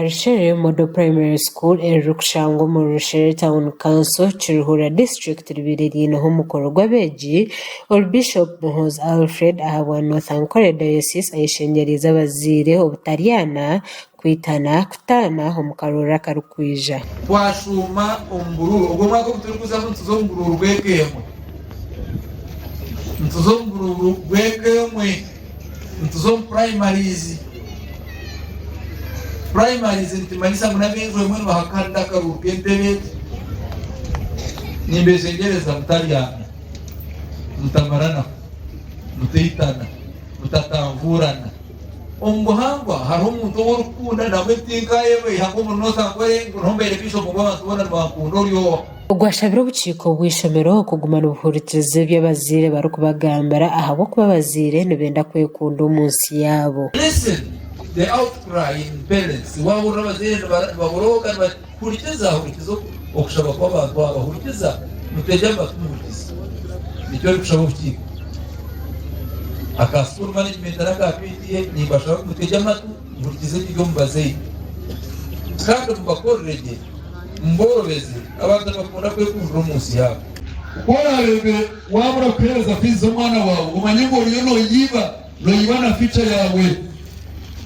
rya Rushere Model Primary School eririkushangwa omuri Rushere Town Council, Kiruhura District ribaire riineho omukoro gw'abeegi oru Bishop Muhoozi Alfred ahabwa North Ankole Diocese ayeshengyeriize abazaire obutaryana, kwitana, kutaana omu karooro akarikwija. Twashuuma omu buruuru. Ogu omwaka ogu turikuzamu nituza omu buruuru bw'eka emwe. Nituza omu buruuru bw'eka emwe. Nituza omu primaries. Primaries nikimanyisa ngu n'ab'enju emwe nibahakanira akaruuru k'entebe egi. Nimbeshengyereza mutaryana, mutamaranaho, mutaitana, mutatanvuurana. Omu buhangwa hariho omuntu ou orikukunda nangwa eti nkayewe eihanga omuri North Ankole ngu niho mbaire bishop ngu abantu boona nibankunda ori oha? Ogu ashabire obukiiko bw'eishomero okuguma nibuhurikiriza ebi abazaire barikubagambira ahabw'okuba abazaire nibenda kwekunda omu nsi yaabo. Listen the outcry in parents, Waahurira abazaire nibaborooga nibati hurikiza, hurikiza okushaba kw'abantu aba, hurikiza, mutegye amatu muhurikize. Nikyo ndikushaba obukiiko aka school management n'aka PTA nimbashaba ngu mutegye amatu muhurikize ebiri omu bazaire kandi mubakorere gye. Muboorobeze abantu abakunda kwekundira omu nsi yaabo. Ku oraareebe waabura kuheereza fiizi z'omwana waawe, omanye ngu oriyo noyiiba, noyiiba na future yaawe.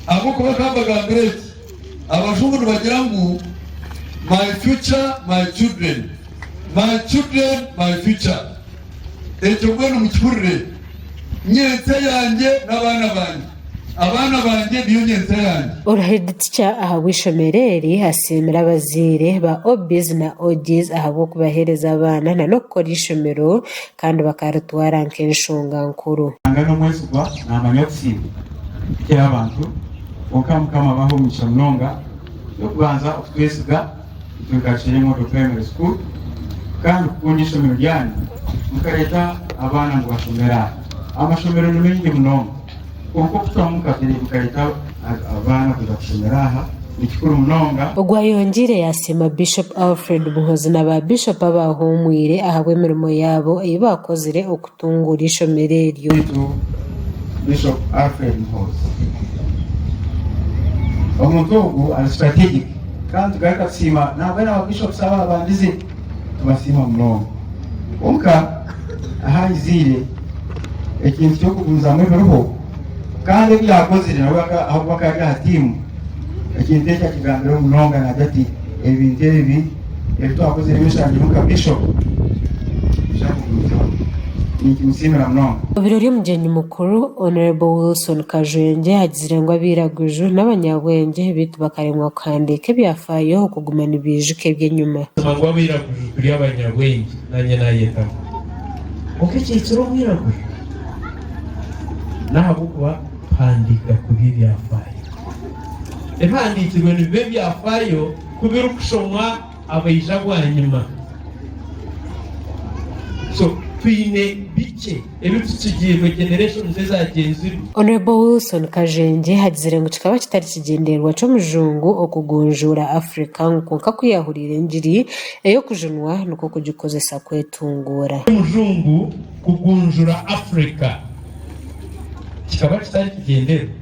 Ahabw'okuba ka mbagambire eki, abajungu nibagira ngu my future my children, my children my future. Ekyo mbwenu mukihurire, nyentsya yangye n'abaana bangye, abaana bangye niyo nyentsya yangye. Ori heeditikya ahabw'eishomero eri asiimire abazaire ba OBs na OGs ahabw'okubaheereza abaana n'okukora eishomero kandi bakaritwara nk'enshonga nkuru. Ruhanga n'omwesigwa naamanya okusiima kukira abantu, kwonka Mukama abahe omugisha munonga. Eky'okubanza okutwesiga itwe nka Kishenyi Model Primary School kandi kukunda eishomero ryanyu mukareeta abaana ngu bashomere aha. Amashomero ni maingi munonga kwonka okucwamu mukareeta abaana kwija kushomera aha ni kikuru munonga. Ogu ayongiire yaasiima Bishop Alfred Muhoozi na ba Bishop abaahumwire ahabw'emirimo yaabo ei baakozire okutunguura eishomero eryo. Beitu Bishop Alfred Muhoozi omuntu ogu ari strategic kandi tugaruka tusiima nabwo na ba bishops ababandize tubasiima munonga kwonka ahu aiziire ekintu ky'okugumizamu ebiriho kandi ebi yakozire nawe ahabw'okuba akaba ari aha tiimu ekintu eki akigambireho munonga naagira ati ebintu ebi Ebi twakozire ebi nka Bishop niija kugumizaho. Ninkimusiimira munonga. Omu biro by'omugyenyi mukuru, Hon. Wilson Kajwengye agizire ngu abairaguju n'abanyabwengye beitu bakaremwa kuhandiika ebyafaayo okuguma nibaijuka eby'enyima. Mazima ngu abairaguju turi abanyabwengye, nanye nayetamu. Kwonka ekihikire omwiraguju n'ahabw'okuba tuhandiika kubi ebyafaayo. Ebihandiikirwe nibiba ebyafaayo ku birikushomwa abaija bwanyima. So twine bikye ebi tutsigiirwe generations ezagyenzire. Honourable Wilson Kajwengye agizire ngu kikaba kitari kigyendererwa ky'omujungu okugunjuura Africa ngu kwonka ku yaahuriire engiri ey'okujunwa nikwo kugikozesa kwetunguura. Omujungu kugunjura Africa kikaba kitari kigyendererwa.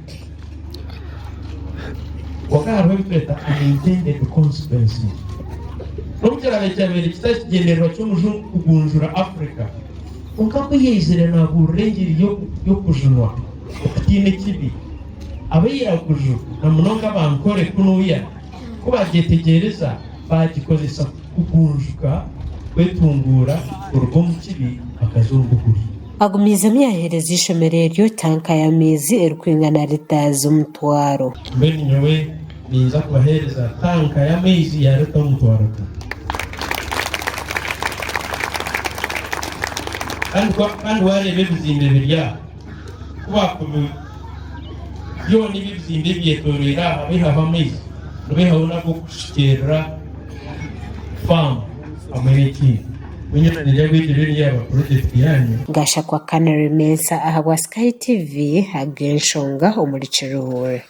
Kwonka hariho ebi tweta unintended consequences. N'obu kiraabe kyabaire kitari kigyendererwa ky'omujungu kugunjura Africa, kwonka ku yaizire naabuurira engiri y'okujunwa okutaine kibi, abairaguju na munonga Abankore kunuya ku baagyetegyereza baagikozesa kugunjuka, kwetunguura kuruga omu kibi bakaza omu buhuri. Agumiizemu yaaheereza eishomero eryo tanka y'amaizi erikwingana lita z'omutwaro. Mbwenu nyowe ninza kubaheereza tanka y'amaizi ya lita 10,000. Kandi waareeba ebizimbe biri aha, ku baakubi byona ebi ebizimbe ebyetooroire aha baihaho amaizi, nibaihaho n'ag'okushukyerera faamu hamwe n'ekindi. Gashakwa Canary Mensah ahabwa Sky TV ag'enshonga omuri Kiruhura.